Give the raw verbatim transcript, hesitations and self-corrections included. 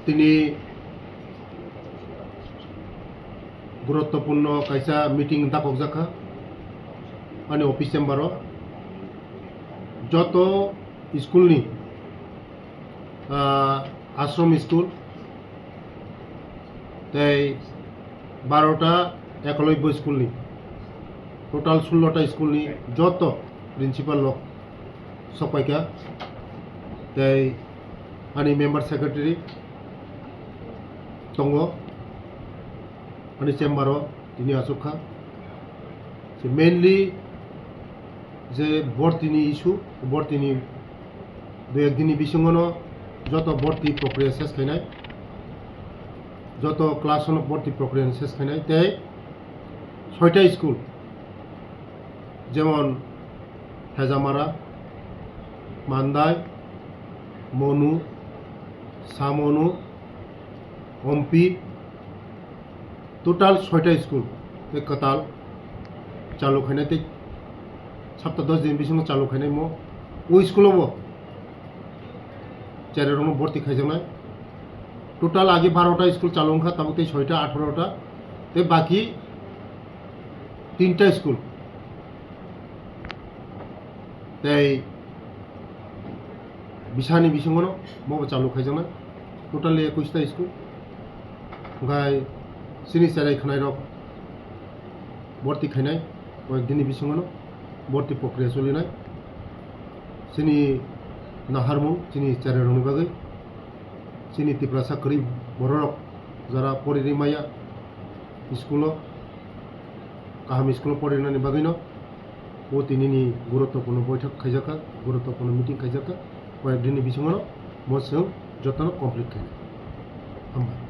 Tini guruttopurno kaisa meeting dakokjak kha ani office chamber o. Joto school ni, ah, ashram school tei barota ekolobya school ni, total sullo ta school ni joto principal rok sokpaikha, tei ani member secretary tongo ani chamber o tini achukha. Je mainly je bortini issue, bortini dui ek dini bisingono joto borti prokriya ses khainai, joto class ono borti prokriya ses khainai, tei soita school, jemon Hejamara, Mandai, Monu, Samonu, Ompi, total soita school tei kwtal chalu khainai tei sapta dos din bisingo chalu khainai mo. O school o bo cherai rokno borti khaijaknai. Total agi barota school chalu wngkha, tabuk tei soita, atharo ta, tei baki tinta school. Tei bisani bisingono mobo chalu khaijaknai, totally ekush ta school. Hwnkhe chini cherai khwnairok borti khainai, koyek dini bisingono borti prokriya cholinai. Chini naharmung chini cherairokni bagwi, chini Tiprasa kwrwi bororok jara porinai maya school o, kaham school o porinani bagwino o tinini guruttopurno boithak khaijakha, guruttopurno meeting khaijakha, koyek dini bisingono bo chwng jotono complete khainai. Hambai.